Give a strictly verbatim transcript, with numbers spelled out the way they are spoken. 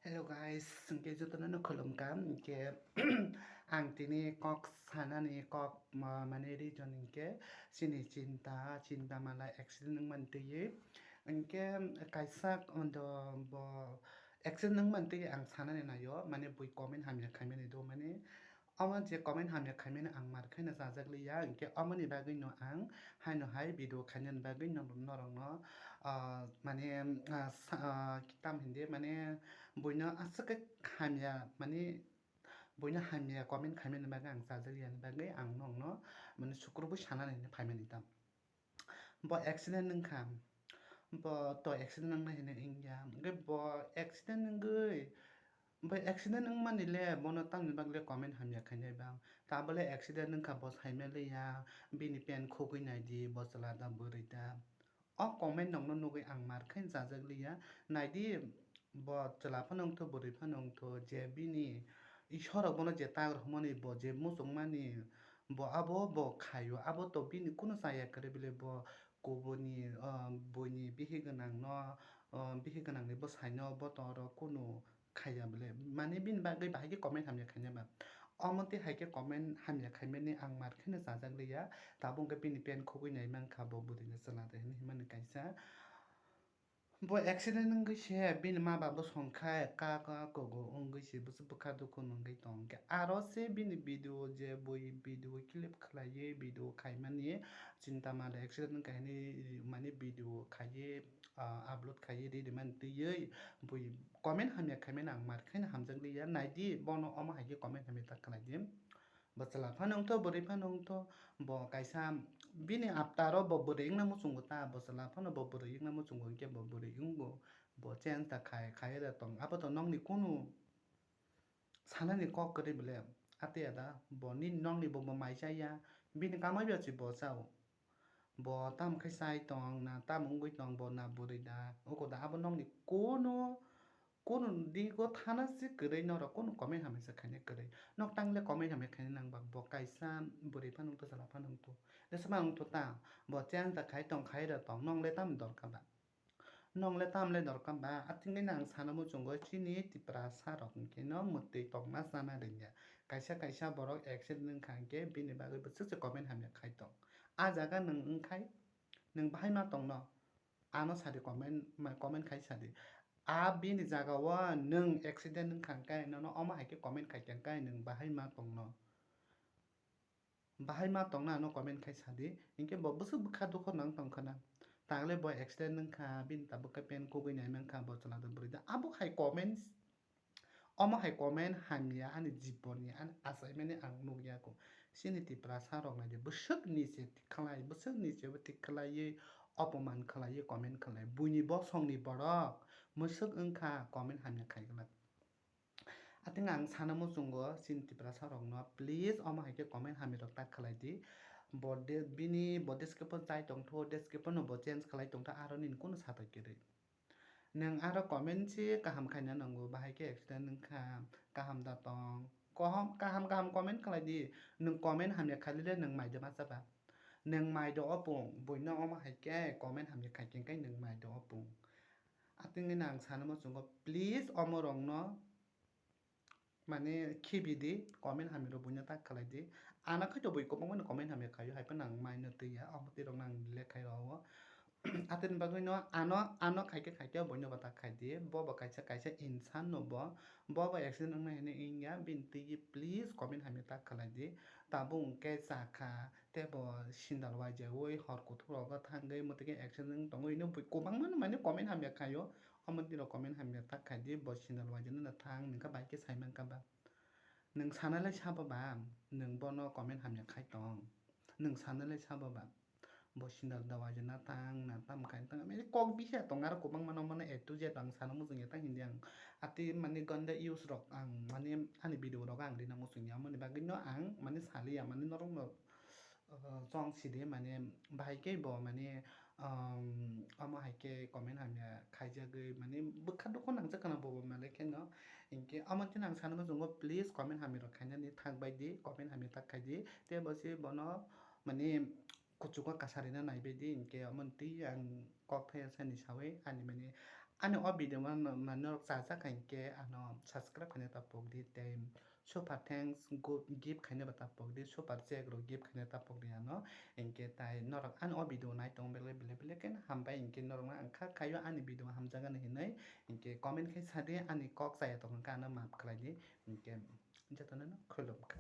Hello guys, hwnkhe jotono no khulumkha. Hwnkhe ang tini kok sanani kok, ma-, mane reason hwnkhe chini chinta, chinta mala accident wngmani twi. Hwnkhe kaisa ondo bo accident wngmani twi ang sanani naio, mane bui comment hamya khaimani do, mane omo je comment hamya khaimani ang mar khaino chajak liya, hwnkhe omoni bagwino ang haino hai video khainani bagwi norokno, ah, mane, ah, sa-, ah, tam hindi, mane buino aswk khe hamya, mane buino hamya comment khaimani bagwi ang chajak liyani bagwi ang nokno mane sukrubui sanani hinwi phaimani tam. Bo accident wngkha, bo to accident wngnai hinwi wngya, hwnkhe bo accident wngwi, bo accident wngmani le bono tamni bagwi le comment hamya khainai bang, ta bole accident wngkha bo saimaliya, bini pant khugwi naidi, bo chwla da bwrwi da. O comment nokno nugwi ang mar khe chajak liya. Naidi, bo chwla phano wngtho, bwrwi phano wngtho, je bini Ishwar rok bono je tak rwmani, bo je muchungmani, bo abo bo khaio, abo to bini kunu chaya kwrwi bile bo kubuni, ah, buini bihi gwnangno, ah, bihi gwnangni bwsaino bo to oro kunu khaiya bole, mane bini bagwi bahai khe comment hamya khainai ba. Omo twi hai khe comment hamya khaimani ang mar kheno chajak liya. Tabuk hwnkhe bini pant khugwi nai mankha, bo bwrwino chwla de hinwi himani kaisa. Bo accident wngwi se bini ma ba bwsong khai ka ka kogo wngwi se bwswk bwkha dukhu nungwi tong khe. Aro se bini video je bui video clip khlaiwi video khaimani chinta male accident wngkha hinwi mane video khaiwi, ah, upload khaiwi ri rimani twiwi bui comment hamya khaimani ang mar khaino hamjak liya. Naidi bono omo hai khe comment hamya ta khlai di. Bo chwla phano wngtho, bwrwi phano wngtho, bo kaisa bini aptaro bo bwrwi wngna muchungo ta, bo chwla phano bo bwrwi wngna muchungo, hwnkhe bo bwrwi wngo, bo change ta khai, khai da tong, abo to nokni kunu sanani kok kwrwi bole, ate ada, bo nini nokni bo, bo mai chaya, bini kamai bai se bo chao. Bo tamo khe chai tong na, tamo wngwi tong bo na bwrwi da, oko da abo nokni kono, kono digo thana se kwrwi norok kono comment hamya se khaina kwrwi. Nok tangle comment hamya khaina nang ba bo kaisa bwrwi phano wngtho chwla phano wngtho. Jesa ma wngtho ta, bo cheng ta khai tong khai da tong, nong le tamo dorkar ba? Nong le tamo le dorkar ba? Athingwi nang sana muchungo chini Tiprasa rok hwnkhe no mwtwi tongma chana rwngya. Kaisa kaisa borok accident wngkha hwnkhe bini bagwi bwswk se comment hamya khai tong. A jaga nwng wngkhai, nwng bahai ma tongno? Ano sadi comment, ma-, comment khai sadi. A bini jaga o nwng accident wngkha hwnkhe nono omo hai khe comment khai khe hwnkhe nwng bahai ma tongno? Bahai ma tongna ano comment khai sadi. Hinkhe bo bwswk bwkha dukho nang tongkha na. Tangle bo accident wngkha, bini tabuk khe pant kugui nai mankha, bo chwla da bwrwi da. Abo hai comments Omo hai comment hamya ani jibonni, ani achaimani ang nukya kho. Chini Tiprasa rok naidi bwswk niche thik khlai, bwswk niche bo thik khlaiwi opoman khlaiwi comment khlai. Buini bosongni borok mwswk wngkha comment hamya khai glak. Ating ang sana muchungo chini Tiprasa rokno please omo hai khe comment hamya rok ta khlai di. Bo de-, bini bo description chai tongtho, description no bo change khlai tongtho, aro nini kunu satai kwrwi. Nwng aro comment se kaham khaina nango, bahai khe accident wngkha, kaham da tong. Kohom, kaham kaham comment khlai di. Nwng comment hamya khailile nwng mai de ma chaba. Nwng mai do opung, buino omo hai khe comment hamya khai khe nwng mai do opung. Atingni ang sana muchungo, please omo rokno mane khibi di, comment hamya rok buino tag khlai di. Ano khai to bui kwbangma no comment hamya khaio, hai phano ang mai no twi ya, omo twi rok no ang delete khai rw o. Atini bagwi no ano, ano khai khe khai khe buino bo tag khai di. Bo bo kaisa, kaisa insan no bo, bo bo accident wngnai hinwi wngya, bini twi please comment hamya tag khlai di. Tabuk hwnkhe cha kha, tei bo sindal waijagwi hor kuthuk rogo thangwi mwtwi khe accident wng tongwi hino bui kwbangma no mane comment hamya khaio. Omo twi rok comment hamya tag khai di, bo sindal waijagwi no thang, nwng khe bai khe sai mankha ba. Nwng sana le sabo ba, nwng bono comment hamya khai tong. Nwng sana le sabo ba. Bo sindal da waijagwi no thang, na tam khai tong. Mane kok bisa tong aro kwbangma no mane A to Z ang sana muchungya ta hindi ang. Ati mane ganda use rok ang mane ani video rok ang rina muchungya, mani bagwi no ang mane saliya mane norok no. Ah, chong sidi mane bahai khe bo mane, um, omo hai khe comment hamya khaijagwi mane bwkha dukhu nangjak khana bo bo male kheno. Hinkhe omo tini ang sana muchungo, please comment hamya rok khainani thang bai di, comment hamya tak khai di. Tei bo se bono mane kuchugo kasarina nai bai di, hinkhe omo twi ang kok phai sani sawi ani mane Ani o video no, no, norok chajak hinkhe ano subscribe khaina ta pokdi tei super thanks go-, gift khaina ba ta pokdi, super check rok gift khaina ta pokdi ano. Hinkhe tai norok ani o video nai tong belai belai belai khe hambai hinkhe norok no ang kha khaio ani video hamjagani hinwi hinkhe comment khai sadi ani kok chaya tong kha ano maaf khlaidi hinkhe jotono no khulum kha.